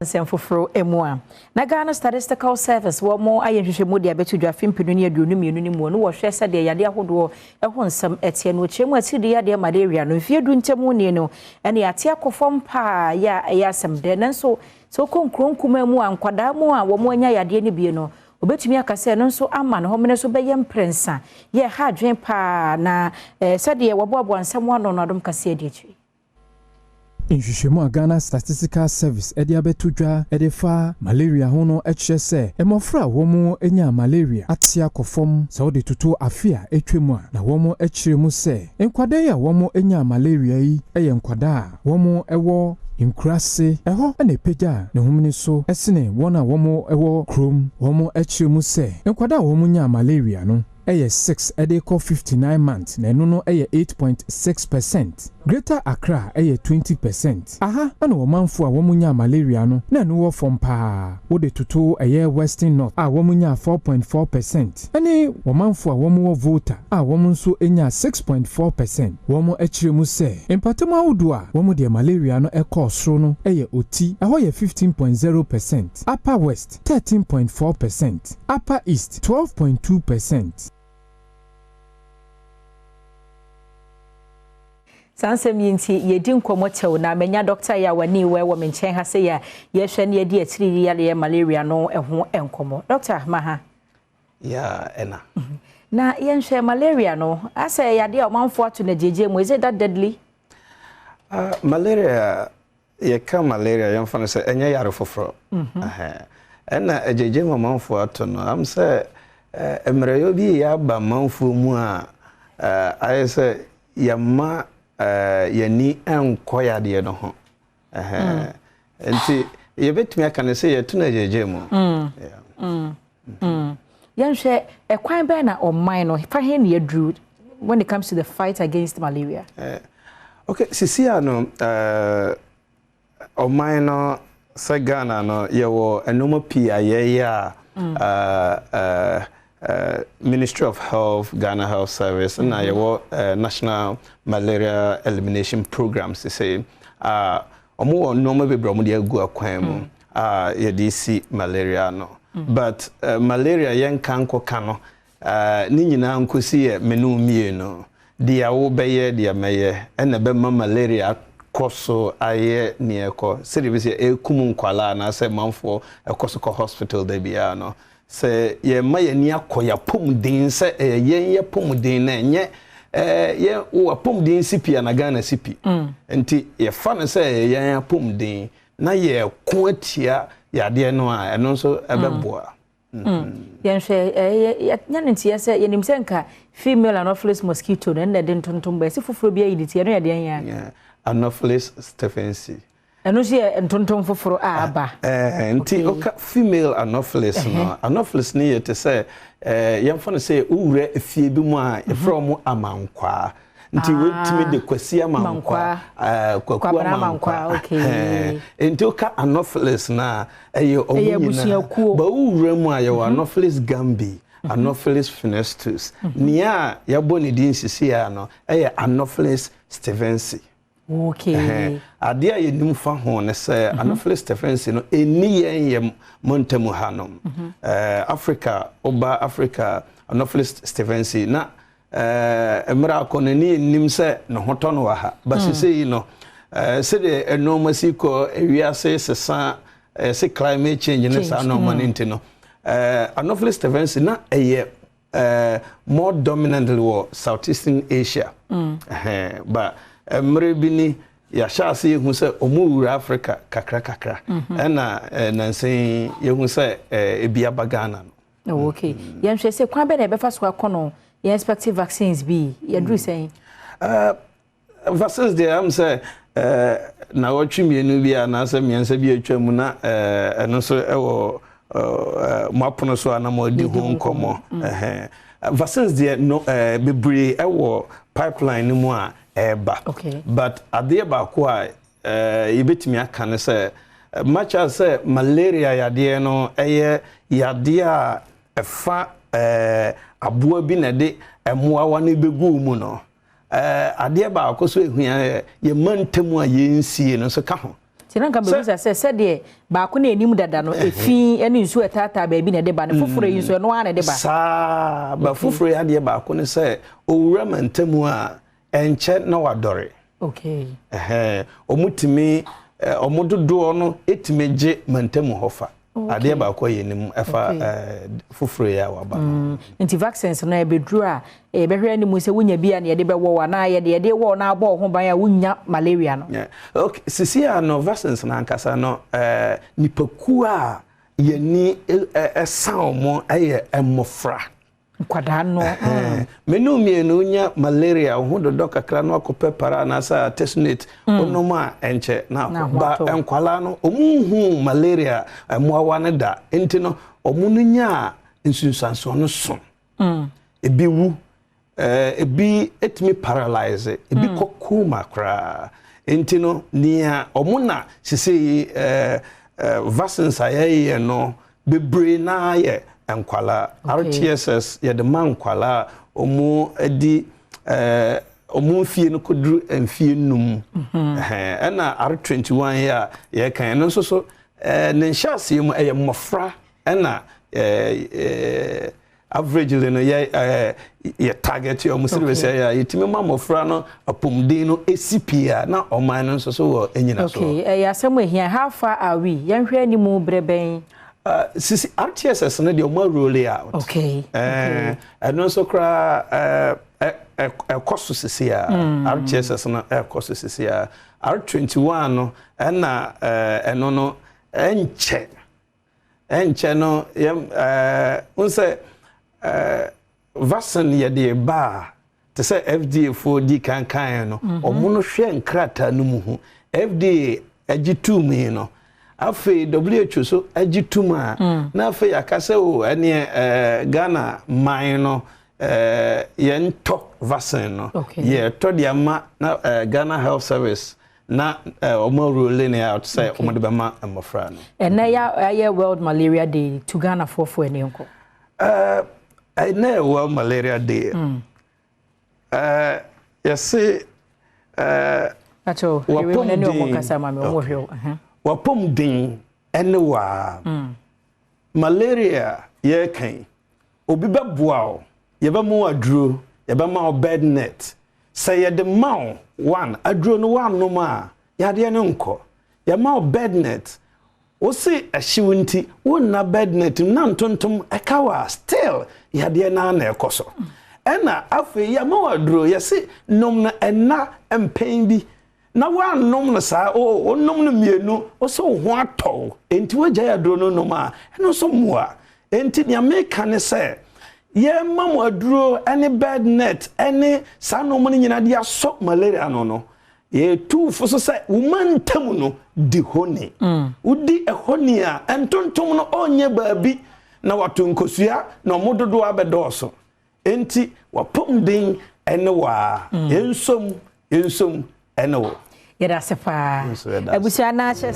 Nsɛm foforɔ mu a, na Ghana Statistical Service wɔn ayɛ nhwehwɛmu de abɛto dwa 2022 no mu no, wɔhwɛ sɛdeɛ yadeɛ ahodoɔ ɛho nsɛm ɛteɛ no. Wɔkyerɛ mu atiridii yadeɛ malaria no, mfeɛ 10 ntam nie no, ɛne ate akɔ fam paa yɛ a ɛyɛ asɛm dɛ. Nanso sɛ wokɔ nkuro nkuma mu a, nkwadaa mu a wɔn anya yadeɛ no bie no, obɛtumi aka sɛ ɛno nso ama ne hɔmene so bɛyɛ mprɛnsa yɛ ha adwene paa. Na sɛdeɛ wɔboaboa nsɛm ano no, Adom Kaseɛ di akyiri. Nhwehwɛmu a Ghana Statistical Service de abɛto dwa de fa malaria ho no kyerɛ sɛ mmɔfra a wɔn anya malaria ate akɔ fam sɛ wode toto afe a atwa mu a. Na wɔn kyerɛ mu sɛ nkwadaa yi a wɔn anya malaria yi yɛ nkwadaa a wɔn wɔ nkuraase ɛhɔ na ɛpagya ne homene so sene wɔn a wɔn wɔ kurom. Wɔn kyerɛ mu sɛ nkwadaa a wɔn nya malaria no ɛyɛ 6 ɛde kɔ 59 months, na ɛno no ɛyɛ 8.6%. Greater Accra ɛyɛ 20%. Aha ɛna ɔmanfo a wɔn nya malaria no na ɛno wɔ fam paa wode toto ɛyɛ Western North a wɔn nya 4.4% ɛne ɔmanfo a wɔn wɔ Volta a wɔn nso nya 6.4%. Wɔn akyerɛ mu sɛ mpatamu ahodoɔ a wɔn deɛ malaria no ɛkɔɔ soro no ɛyɛ Oti, ɛhɔ yɛ 15.0%, Upper West 13.4%, Upper East 12.2%. Saa nsɛm yi nti yɛdi nkɔmmɔ kyɛw na manya dɔkta yi a wani wɔ wɔ me nkyɛn ha sɛ yɛ yɛhwɛ ne yɛdi akyiri yi yareɛ malaria no ho nkɔmmɔ. Dɔkta, ma ha. Ya, ɛna. Na yɛnhwɛ malaria no, asɛ yadeɛ a ɔmanfoɔ ato no gyegye mu, is it that deadly? Malaria, yɛka malaria, yɛmfa no sɛ ɛnyɛ yare foforɔ. Ɛna agyegye mu amanfoɔ ato no am sɛ mmerɛyɛ bi yɛ aba amanfoɔ mu a ayɛ sɛ yɛma yɛni nkɔ yadeɛ no ho. Nti yɛbɛtumi aka no sɛ yɛto no agyegye mu. Yɛnhwɛ, ɛkwan bɛn na ɔman no fa he ne yɛduru when it comes to the fight against malaria? Okay, sisi a no ɔman no sɛ Ghana no, yɛwɔ nneɛma pii a yɛyɛ a Ministry of Health, Ghana Health Service, na yɛwɔ National Malaria Elimination Program. Sisi a ɔmo wɔ nneɛma bebree a ɔmo de agu akwan mu a yɛde si malaria no. But malaria yɛnka nkɔka no ne nyinaa nkosi yɛ mene mmienu deɛ wobɛyɛ deɛ mɛyɛ ɛna ɛbɛma malaria kɔ so ayɛ neɛ ɛkɔ sɛdeɛ bi sɛ ɛkum nkwalaa anaasɛ manfoɔ ɛkɔ so kɔ hospital da biara no. Sɛ yɛma yɛni akɔ yɛapɔmuden sɛ ɛyɛ yɛn yɛpɔmuden na ɛnyɛ yɛ wɔ apɔmuden si pi ana Ghana si pi. Nti yɛfa no sɛ ɛyɛ yɛn apɔmuden na yɛko atia yadeɛ no a, ɛno nso ɛbɛboa. Yɛnhwɛ, ɛyɛ nya ne nteɛ sɛ yɛnim sɛ nka female Anopheles mosquito no ɛnna ɛde ntontom ba, ɛsɛ foforɔ bi ayi ne ti, ɛno yɛ deɛn yɛ? Yeah. Anopheles stephensi. Ɛno nso yɛ ntontom foforɔ a aba. Nti woka female Anopheles no, Anopheles no yɛ te sɛ yɛmfa no sɛ wowura efie bi mu a yɛfrɛ wɔn amankwaa. Nti wetumi de Kwasi Amankwaa, Kwaku Kwabena Amankwaa. Amankwaa, okay. Nti woka Anopheles no a, ɛyɛ ɔmo Ɛyɛ nyinaa. Abusuakuo. Ba wowura mu a, yɛwɔ Anopheles gambiae, Anopheles funestus. Nea a yɛabɔ ne din sisi a no ɛyɛ Anopheles stephensi. Adeɛ a yɛnim fa ho ne sɛ Anopheles stephensi no ɛnni yɛn yɛ mantam hanom. Africa, woba Africa, Anopheles stephensi na mmerɛ akɔ no ne yɛnim sɛ ne ho tɔ no wɔ ha. Ba sesei yi no, sɛdeɛ nneɛma si kɔ ewiase sesa, sɛ climate change ne saa Change, nneɛma no nti no, Anopheles stephensi na ɛyɛ more dominantly wɔ Southeastern Asia. Ba mmerɛ bi ni yɛahyɛ ase yɛhu sɛ ɔmo wura Africa kakra kakra, ɛna nansa yi yɛhu sɛ ebi aba Ghana no. Oh, okay. Yɛnhwɛ sɛ kwan bɛn na yɛbɛfa so akɔ no, yɛn expected vaccines bi yɛduru sɛn? Vaccines deɛ, am sɛ na wɔtwe mmienu bi anaasɛ mmiɛnsa bi atwa mu na ɛno nso ɛwɔ mo apono so a na mo adi ho Yɛdi ho nkɔmmɔ. Ɛhɛn. Vaccines deɛ no, bebree ɛwɔ pipeline no mu a ɛreba. But adeɛ baako a yɛbɛtumi aka ne sɛ much as sɛ malaria yadeɛ no ɛyɛ yadeɛ a ɛfa aboa bi na ɛde mmoawa no bɛgu wo mu no, adeɛ baako so ehua yɛ yɛma ntam a yɛnsie no nso ka ho. Nti na nka bɛbusa sɛ sɛdeɛ baako na anim dada no, efi ne nsuo ɛtaataa baabi na ɛde ba no, foforɔ yi nso ɛno ara na ɛde ba? Saa ba foforɔ yi adeɛ baako ne sɛ owura mantamu a, ɛnkyɛ na wadɔre. Ɛhɛn, ɔmo tumi ɔmo dodoɔ no etumi gye mantamu hɔ fa. Adeɛ baako a yɛnim ɛfa foforɔ yi a waba no. Nti vaccines no ɛbɛduru a, yɛbɛhwɛ anim sɛ wonya bi a na yɛde bɛwɔ wo anaa yɛde wɔ wo na abɔ wo ho ban a wonya malaria no? Yeah. Okay. Sisi a no, vaccines no ankasa no, nipakuo a yɛni ɛsa wɔn yɛ mmɔfra. Nkwadaa no. Menu mmienu nya malaria, wo ho dodɔ kakra na wakɔpɛ para anaasɛ artesunate wonom a, ɛnkyɛ na ba. Nkwalaa no, ɔmo nhu malaria mmoawa no da, nti no ɔmo no nya nsunsuansoɔ no so. Ebi wu, ebi etumi paralyze, ebi kɔ coma koraa. Nti no nea ɔmo na sise yi vaccines a yɛyɛ no bebree naa yɛ nkwalaa. RTSS yɛde ma nkwalaa a ɔmo di ɔmo mfie no kɔduru mfie 5. Ɛna R21 yi a yɛka ɛno nso so, ne nhyɛaseɛ mu ɛyɛ mmɔfra, ɛna averagely no yɛ target ɔmo sɛ bɛsɛ yɛ a yɛtumi ma mmɔfra no apɔmuden no esi pii a, na ɔman no nso so wɔ anyina so. Okay, ɛyɛ asɛm ehia. How far are we? Yɛnhwɛ anim berɛ bɛn? Sisi RTSS no deɛ, ɔmo roll out. Ɛno nso koraa ɛkɔ so sisi a RTSS no ɛkɔ so sisi a R21 no, ɛna ɛno no ɛnkyɛ no yɛm n sɛ vaccine yɛde ba a, te sɛ FDA foɔ di kankan no, ɔmo no hwɛ nkrataa no mu ho. FDA agye tum yi no, afei WHO so agye tum a, na afei aka sɛ o ɛneɛ Ghana man no yɛntɔ vaccine no. Yɛtɔ de ama na Ghana Health Service na ɔmo roll ne out sɛ ɔmo de bɛma mmɔfra no. Ɛnɛ yɛ ayɛ World Malaria Day to Ghana foɔfoɔ ani nkɔ. Ɛnɛ yɛ World Malaria Day. Yɛse Akyɛw, ewe mu ne ɔmo kasa ma me, ɔmo hwɛ wo. Wapɔmuden ɛne waa. Malaria yɛrekan, obi bɛboa wo, yɛbɛma wo aduro, yɛbɛma wo bed net. Sɛ yɛde ma wo one aduro no woanom a, yadeɛ no nkɔ. Yɛma wo bed net, wosi ɛhyew nti wonna bed net na ntontom ɛka wo a, still yadeɛ no na ɛkɔ so. Ɛna afei yɛma wo aduro, yɛsi nom no ɛna mpɛn bi na woanom no saa o, wonom no mmienu, wosɛ wo ho atɔ wo, enti wogyae aduro no nom a, ɛno nso mmoa. Enti nea meka ne sɛ yɛma mo aduro ne bed net ne saa nnoɔma no nyinaa de asɔ malaria no, yɛtu fo so sɛ woma ntam no di hɔ ni. Wodi ɛhɔ ni a, ntontom no ɔnyɛ baabi na wato nkosua na ɔmo dodoɔ abɛdɔɔso. Enti wapɔmuden ɛne waa, yɛnsom yɛnsom ɛne wo. Yɛda ase paa. Nso yɛda ase. Abusua na ahyɛ.